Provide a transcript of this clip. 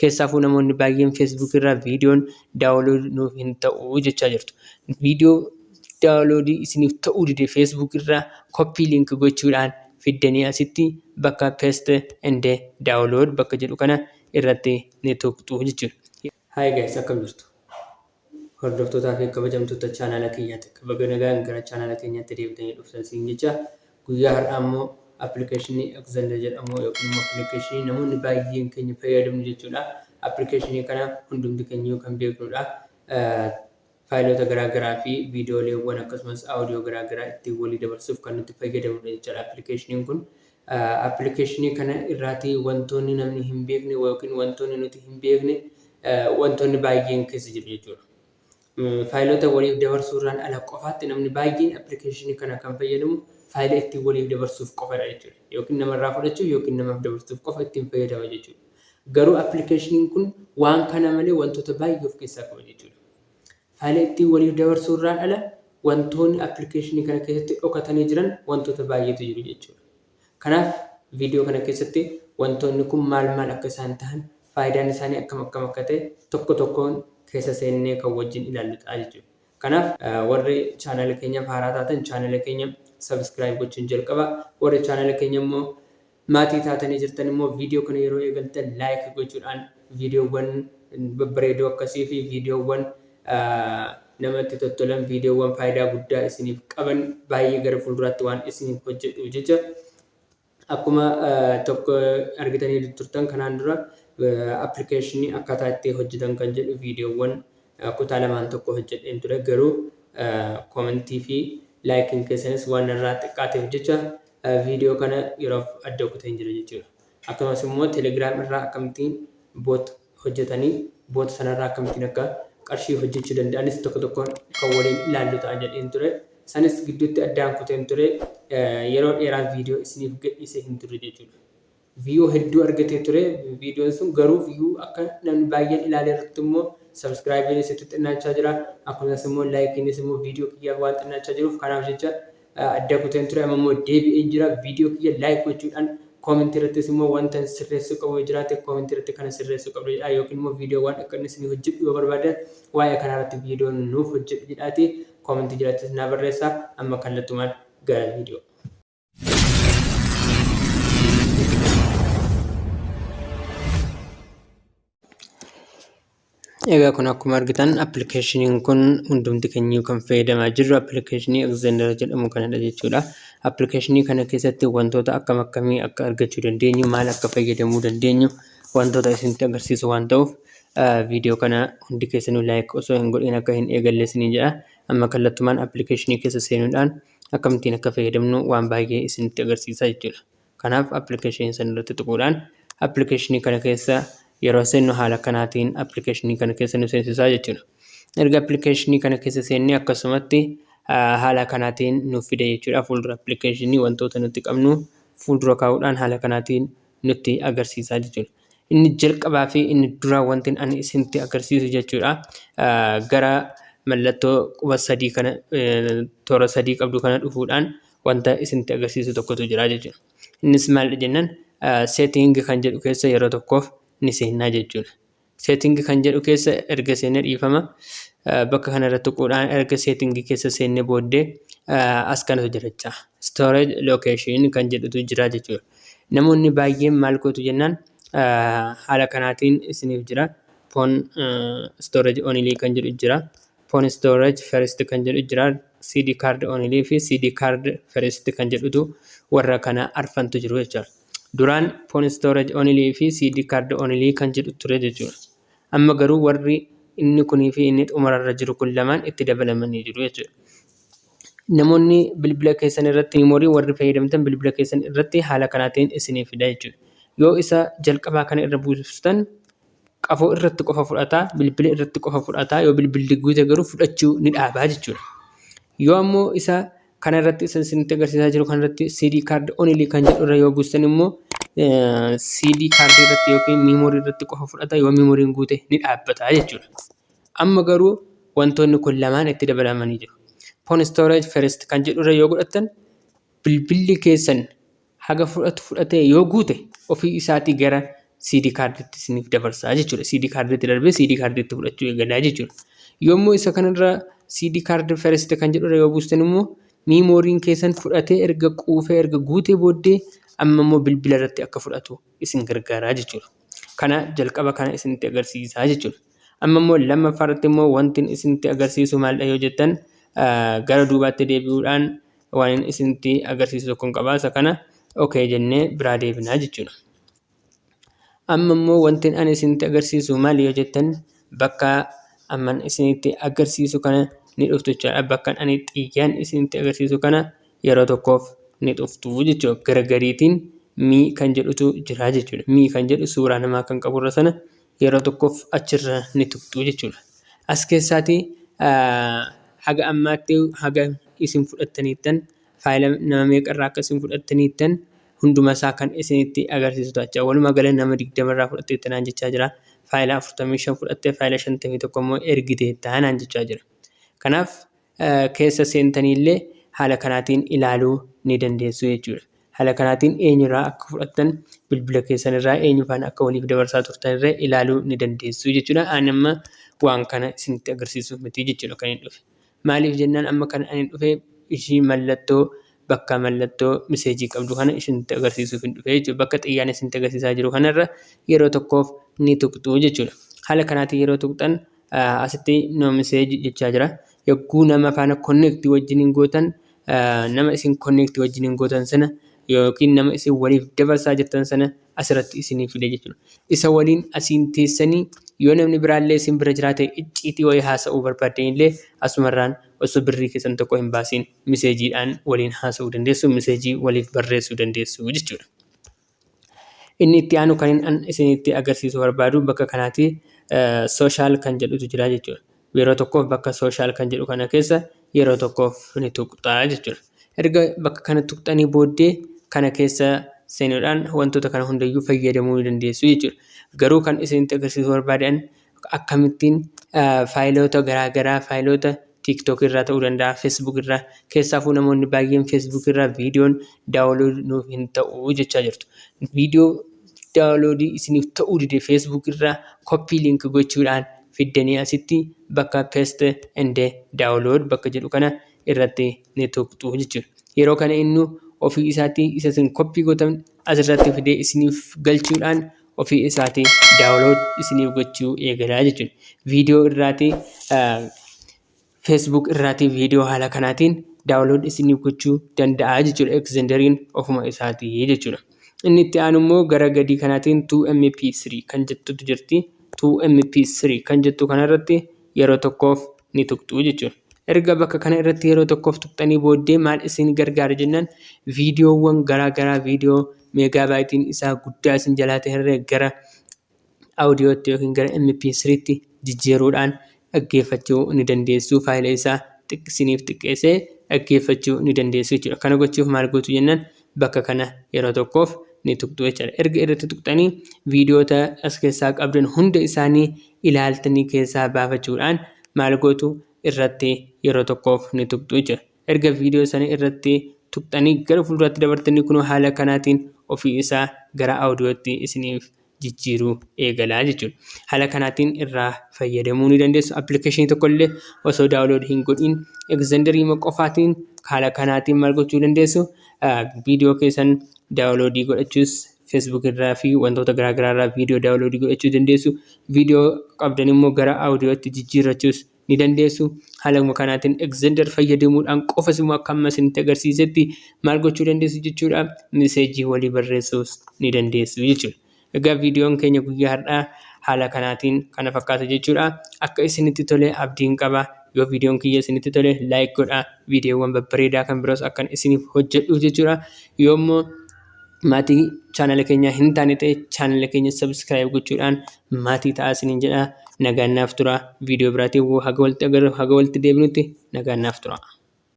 Keessaafuu namoonni baay'een Facebook irraa viidiyoon download nuuf hin ta'u jechaa jirtu. Viidiyoo download isiniif ta'uu dide Facebook irraa copy link gochuudhaan fiddanii asitti bakka paste and download bakka jedhu kana irratti ni tuqxu jechuudha. Hi guys, akkam jirtu? Hordoftootaa fi kabajamtoota chaanaala keenyaatti baga nagaan gara chaanaala keenyaatti deebitanii dhuftan siin jecha. Guyyaa har'aa immoo appilikeeshinii Xender jedhamu yookiin immoo appilikeeshinii namoonni baay'een keenya fayyadamnu jechuudha. Appilikeeshinii kana hundumti keenya kan beeknudha. Faayilota garaagaraa fi viidiyooleewwan akkasumas audiyoo garaagaraa ittiin walii dabarsuuf kan nuti fayyadamnudha jechuudha appilikeeshiniin kun. Appilikeeshinii kana irraatii wantoonni namni hin beekne yookiin wantoonni nuti hin beekne wantoonni baay'een keessa jiru jechuudha. Faayilota waliif dabarsuurraan ala qofaatti namni baay'een appilikeeshinii kana kan fayyadamu faayila ittiin waliif dabarsuuf qofadha jechuudha. Yookiin namarraa fudhachuuf yookiin namaaf dabarsuuf qofa ittiin fayyadama jechuudha. Garuu appilikeeshiniin kun waan kana malee wantoota baay'ee of keessaa qaba jechuudha. Faayila ittiin waliif dabarsuurraan ala wantoonni appilikeeshinii kana keessatti dhokatanii jiran wantoota baay'eetu jiru jechuudha. Kanaaf viidiyoo kana keessatti wantoonni kun maal maal akka isaan ta'an, faayidaan isaanii akkam akkam akka ta'e tokko tokkoon keessa seennee kan wajjin ilaallu ta'a jechuudha. Kanaaf warri chaanala keenyaaf haaraa taatan chaanala keenya subscribe gochuun jalqaba. Warri chaanala keenya immoo maatii taatanii jirtan immoo viidiyoo kana yeroo eegaltan like gochuudhaan viidiyoowwan babbareedoo akkasii fi viidiyoowwan namatti tottolan, viidiyoowwan faayidaa guddaa isiniif qaban baay'ee gara fuulduraatti waan isiniif hojjedhu jecha. Akkuma tokko argitanii turtan, kanaan dura appilikeeshinii akkaataa itti hojjetan kan jedhu viidiyoowwan kutaa lamaan tokko hojjedheen ture. Garuu koomentii fi laayikiin keessanis waan irraa xiqqaateef jecha viidiyoo kana yeroof adda kuteen jira jechuudha. Akkasumas immoo Telegram irraa akkamittiin bot hojjetanii bot sanarraa akkamittiin akka qarshii hojjechuu danda'anis tokko tokkoon kan waliin ilaallu ta'a jedheen ture. Sanis gidduutti addaan kuteen ture, yeroo dheeraa viidiyoo isiniif gadhiisee hin turre jechuudha. View hedduu argatee ture viidiyoon sun, garuu view akka namni baay'een ilaalee irratti immoo subscribe sitti xinnaachaa jira. Akkasumas immoo laayikiinis immoo viidiyoo kiyyaaf waan xinnaachaa jiruuf, kanaaf jecha adda kuteen ture. Amma immoo deebi'een jira. Viidiyoo kiyya like gochuudhaan, koomentii irrattis immoo wanta sirreessuu qabu jiraate koomentii irratti kana sirreessuu qabdu jedha, yookiin immoo viidiyoowwan akka inni isinii hojjedhu yoo barbaadan waa'ee kanaa irratti viidiyoo nuuf hojjedhu jedhaati koomentii jalatti naa barreessa. Amma kallattumaan gara viidiyoo. Egaa kun akkuma argitan appilikeeshiniin kun hundumti keenyu kan fayyadamaa jirru appilikeeshinii Xender jedhamu kanadha jechuudha. Appilikeeshinii kana keessatti wantoota akkam akkamii akka argachuu dandeenyu, maal akka fayyadamuu dandeenyu wantoota isinitti agarsiisu waan ta'uuf, viidiyoo kana hundi keessanuu like osoo hin godhin akka hin eegalle isiniin jedha. Amma kallattumaan appilikeeshinii keessa seenuudhaan akkamittiin akka fayyadamnu waan baay'ee isinitti agarsiisa jechuudha. Kanaaf appilikeeshinii sana irratti tuquudhaan appilikeeshinii kana keessa yeroo seennu haala kanaatiin appilikeeshinii kana keessa nu seensisaa jechuudha. Erga appilikeeshinii kana keessa seennee akkasumatti haala kanaatiin nuuf fida jechuudha. Fuuldura appilikeeshinii wantoota nuti qabnu fuuldura kaa'uudhaan haala kanaatiin nutti agarsiisaa jechuudha. Inni jalqabaa fi inni duraa wanti ani isinitti agarsiisu jechuudha. Gara mallattoo quba sadii kana, toora sadii qabdu kana dhufuudhaan wanta isinitti agarsiisu tokkotu jira jechuudha. Innis maalidha jennaan, setting kan jedhu keessa yeroo tokkoof ni seennaa jechuudha. Setting kan jedhu keessa erga seennee, dhiifama, bakka kanarra tuquudhaan erga setting keessa seennee booddee as kanatu jira jecha. Storage location kan jedhutu jira jechuudha. Namoonni baay'een maal gootu jennaan, haala kanaatiin isiniif jira. Phone storage only kan jedhu jira. Phone storage first kan jedhu jira. SD card only fi SD card first kan jedhutu warra kana arfantu jiru jechuudha. Duraan phone storage only fi SD card only kan jedhu ture jechuudha. Amma garuu warri inni kunii fi inni xumurarra jiru kun lamaan itti dabalamanii jiru jechuudha. Namoonni bilbila keessan irratti miimoorii warri fayyadamtan bilbila keessan irratti haala kanaatiin isinii fida jechuudha. Yoo isa jalqabaa kana irra buustan qafoo irratti qofa fudhataa, bilbila irratti qofa fudhataa, yoo bilbilli guute garuu fudhachuu ni dhaabaa jechuudha. Yoo ammoo isa kana irratti, isa isinitti agarsiisaa jiru kana irratti, SD card only kan jedhu irra yoo buustan immoo SD card irratti yookiin miimoorii irratti qofa fudhata, yoo miimooriin guute ni dhaabbata jechuudha. Amma garuu wantoonni kun lamaan itti dabalamanii jiru. Phone storage first kan jedhu irra yoo godhattan, bilbilli keessan haga fudhatu fudhatee yoo guute ofii isaatii gara SD carditti isiniif dabarsaa jechuudha. SD carditti darbee SD carditti fudhachuu eegalaa jechuudha. Yommuu isa kanarra SD card first kan jedhurra yoo buustan immoo, memoryn keessan fudhatee erga quufee, erga guutee booddee, amma immoo bilbila irratti akka fudhatu isin gargaaraa jechuudha. Kana jalqaba kana isinitti agarsiisaa jechuudha. Amma immoo lammaffaa irratti immoo wanti isinitti agarsiisu maalidha yoo jettan, gara duubaatti deebi'uudhaan waan isinitti agarsiisu tokko hin qaba. Isa kana okay jennee biraa deebinaa jechuudha. Amma immoo wanti ani isinitti agarsiisu maali yoo jettan, bakka amman isinitti agarsiisu kana ni dhuftu jechuudha. Bakka ani xiyyaan isinitti agarsiisu kana yeroo tokkoof ni dhuftu jechuudha. Gara gadiitiin me kan jedhutu jira jechuudha. Me kan jedhu suuraa namaa kan qaburra sana yeroo tokkoof achirra ni tuqxu jechuudha. As keessaatii haga ammaatti haga isin fudhattaniittan, faayila nama meeqarraa akka isin fudhattaniittan hunduma isaa kan isinitti agarsiisu ta'a. Walumaa gala nama 20rraa fudhatteetta naan jechaa jira. Faayila 45 fudhattee, faayila 51 immoo ergiteetta naan jechaa jira. Kanaaf keessa seentaniillee haala kanaatiin ilaaluu ni dandeessu jechuudha. Haala kanaatiin eenyurraa akka fudhattan, bilbila keessanirraa eenyu faana akka waliif dabarsaa turtanirra ilaaluu ni dandeessu jechuudha. Ani amma waan kana isinitti agarsiisuuf miti jechuudha kan hin dhufe. Maaliif jennaan, amma kan ani dhufe ishii mallattoo, bakka mallattoo message qabdu kana isinitti agarsiisuuf hin dhufe jechuudha. Bakka xiyyaan isinitti agarsiisaa jiru kanarra yeroo tokkoof ni tuqxu jechuudha. Haala kanaatiin yeroo tuqxan asitti no message jechaa jira. Yogguu nama faana connect wajjiniin gootan, nama isin connect wajjiniin gootan sana yookiin nama isin waliif dabarsaa jirtan sana asirratti isinii fide jechuudha. Isa waliin asiin teessanii, yoo namni biraallee isin bira jiraate, icciitii wayii haasa'uu barbaaddanillee, asumarraan osoo birrii keessan tokko hin baasiin messageiidhaan waliin haasa'uu dandeessu, message waliif barreessuu dandeessu jechuudha. Inni itti aanu kan inni isinitti agarsiisuu barbaadu bakka kanaati social kan jedhutu jira jechuudha. Yeroo tokkoof bakka social kan jedhu kana keessa yeroo tokkoof ni tuqxaa jechuudha. Erga bakka kana tuqxanii booddee kana keessa seenuudhaan wantoota kana hundayyuu fayyadamuu ni dandeessu jechuudha. Garuu kan isinitti agarsiisuu barbaadan akkamittiin faayiloota garaagaraa, faayiloota TikTok irraa ta'uu danda'a, Facebook irraa, keessaafuu namoonni baay'een Facebook irraa viidiyoon download nuuf hin ta'u jechaa jirtu. Viidiyoo download isiniif ta'uu dide Facebook irraa copy link gochuudhaan fiddanii asitti bakka paste and download bakka jedhu kana irratti ni tuqxu jechuudha. Yeroo kana inni ofii isaatii isa isin copy gootan asirratti fidee isiniif galchuudhaan ofii isaatii download isiniif gochuu eegalaa jechuudha. Viidiyoo irraatii, Facebook irraatii viidiyoo haala kanaatiin download isiniif gochuu danda'a jechuudha. Xenderiin ofuma isaatii jechuudha. Inni itti aanu immoo gara gadii kanaatiin 2MP3 kan jettutu jirti. 2MP3 kan jettu kanarratti yeroo tokkoof ni tuqxu jechuudha. Erga bakka kana irratti yeroo tokkoof tuqxanii booddee maal isin gargaara jennaan, viidiyoowwan garaa garaa, viidiyoo megabyteiin isaa guddaa isin jalaa ta'e gara audiotti yookiin gara MP3tti jijjiiruudhaan dhaggeeffachuu ni dandeessu. Faayila isaa isiniif xiqqeessee dhaggeeffachuu ni dandeessu jechuudha. Kana gochuuf maal gootu jennaan, bakka kana yeroo tokkoof ni tuqxu jechuudha. Erga irratti tuqxanii viidiyoota as keessaa qabdan hunda isaanii ilaaltanii keessaa baafachuudhaan maal gootu, irratti yeroo tokkoof ni tuqxu jechuudha. Erga viidiyoo sana irratti tuqxanii gara fuulduraatti dabartanii, kunoo haala kanaatiin ofii isaa gara audiotti isiniif jijjiiruu eegalaa jechuudha. Haala kanaatiin irraa fayyadamuu ni dandeessu. Application tokkollee osoo download hin godhin Xenderii qofaatiin haala kanaatiin maal gochuu dandeessu? Viidiyoo keessan download godhachuus, Facebook irraa fi wantoota garaagaraa irraa viidiyoo download godhachuu dandeessu. Viidiyoo qabdan immoo gara audiotti jijjiirrachuus ni dandeessu. Haaluma kanaatiin Xender fayyadamuudhaan qofas immoo akka amma isinitti agarsiisetti maal gochuu dandeessu jechuudha? Message walii barreessuus ni dandeessu jechuudha. Egaa viidiyoon keenya guyyaa har'aa haala kanaatiin kana fakkaata jechuudha. Akka isinitti tole abdiin qaba. Yoo viidiyoon kiyya isinitti tole like godhaa. Viidiyoowwan babbareedaa kan biroos akkan isiniif hojjedhuuf jechuudha. Yoo immoo maatii chaanala keenyaa hin taane ta'e, chaanala keenya subscribe gochuudhaan maatii ta'aa isiniin jedha. Nagaan naaf tura. Viidiyoo biraatiin haga walitti agarru, haga walitti deebinutti nagaan naaf tura.